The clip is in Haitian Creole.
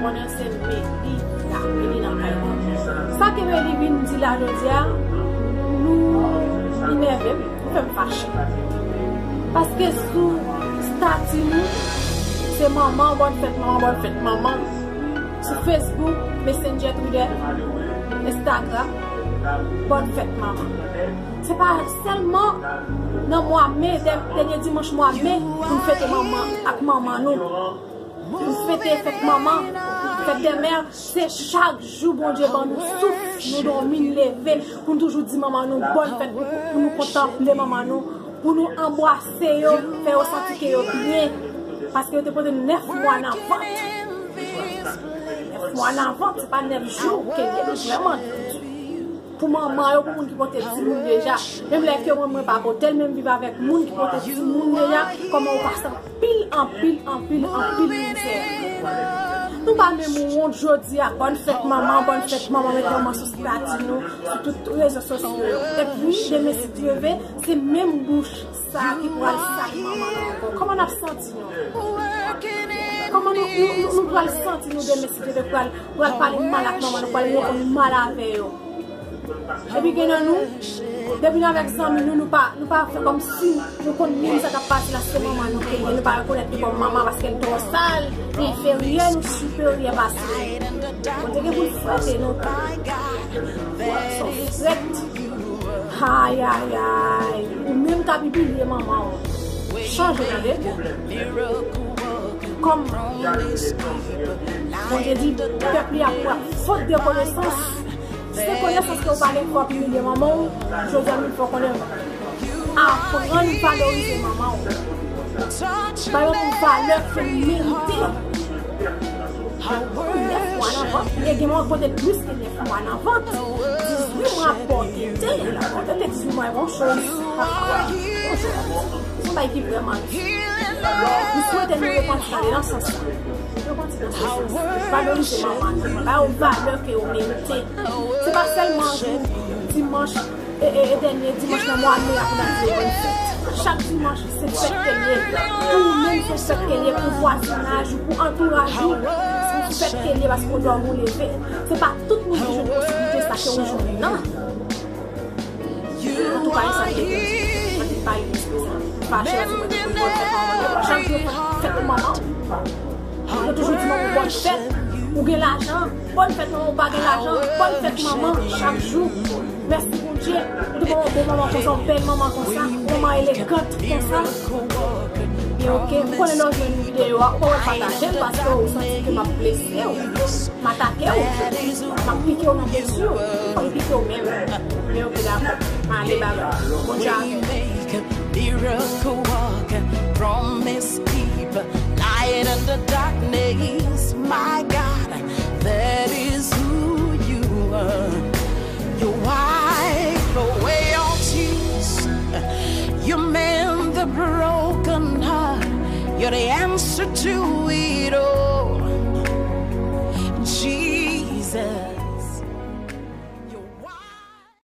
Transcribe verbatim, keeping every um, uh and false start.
Konnen se Meli la, Meli nan kay la. Sa ke Meli vin di la jodi a, nou, li nève m, li fè m fache. Paske sou stati nou, se manman, bòn fèt manman, bòn fèt manman. Sou Facebook, Messenger, Twitter, Instagram, bòn fèt manman. Se pa sèlman nan mwa me, dè-, dènye dimanch mwa me, pou n fete manman ak manman nou. Pou n fete fèt manman, fèt dè mè, se chak jou Bondye ban nou souf, nou dòmi, n leve, pou n toujou di manman nou bòn fèt, pou, pou nou kontanple manman nou, pou nou anbwase yo, fè yo santi ke yo byen, paske yo te pote nou nèf mwa nan vant. Nèf mwa nan vant, se pa nèf jou ke l ye, nou vrèman di. Pou manman yo, pou moun ki pote timoun deja. Menm lè ke mwen, mwen pa pote l, men m viv avèk moun ki pote timoun deja, kòman ou pase anpil, anpil, anpil, anpil mizè. Nou pa menm wont jodi a, bòn fèt manman, bòn fèt manman, met manman sou stati nou, sou tout rezo sosyo yo. Epi, demen si Dye vle, se menm bouch sa ki pral sal manman nou ankò. Kòman n ap santi nou? Kòman nou, nou, nou, nou pral santi nou demen si Dye vle, pral, pral pale mal ak manman nou, pral reponn mal avè yo? Epi gen nan nou, depi nou avèk zanmi nou, nou pa, nou pa fè kòmsi nou konn menm sa k ap pase la, se manman nou ke l ye. Nou pa rekonèt li kòm manman paske l twò sal, li enferyè, nou siperyè pase li. Bondye gen pou l frète nou. Son frèt. Ay, ay, ay. Ou menm k ap imilye manman w. Chanje, tande. Kòm Bondye di, pèp li ap fot de konesans. Se konesans ke w pa gen, fò w imilye manman w. Jodi a, nou fè w konnen. Aprann valorize manman w. Ba yo yon valè ke l merite. Nèf mwa nan vant, e gen mwen pote plis ke nèf mwa nan vant. Dizuit mwa pòte tete, la pòte tete dizuit mwa, e bon choz. Bon choz. Se yon bagay ki vrèman di. M swete nou repanti, ale nan sans sa. Repanti nan sans sa. Valorize manman nou. Ba yo valè ke yo merite. Se pa sèlman jou dimanch, e, e, e dènye dimanch nan mwa me a pou n ap di yo bòn fèt. Chak dimanch, se fèt ke l ye. Pou ou menm, se fèt ke l ye. Pou vwazinaj ou, pou antouraj ou, se fèt ke l ye paske w dòmi, w leve. Se pa tout moun ki jwenn posiblite sa ke ou jwenn nan. Antouka, e sa ki te anpil pa yo espre sa. Fache paske mwen te konn bòn fèt manman. Chak jou fèt manman. Yo toujou di manman bòn fèt. Ou gen lajan, bòn fèt manman, ou pa gen lajan, bòn fèt manman, chak jou. Mèsi Bondye, ou te ban mwen bon manman konsa, yon bèl manman konsa, yon manman elegant konsa. Byen, oke, m konnen lè w jwenn videyo a, ou pa wè pataje l paske ou santi ke m ap blese w, m atake w, m ap pike w nan blesi w, fò m pike w menm. Byen, oke, dakò, m ale, babay. Bondye avè w. Miracle working, promise keeper, light in the darkness, my God, that is who you are. You wipe away all tears, you mend the broken heart, you're the answer to it all.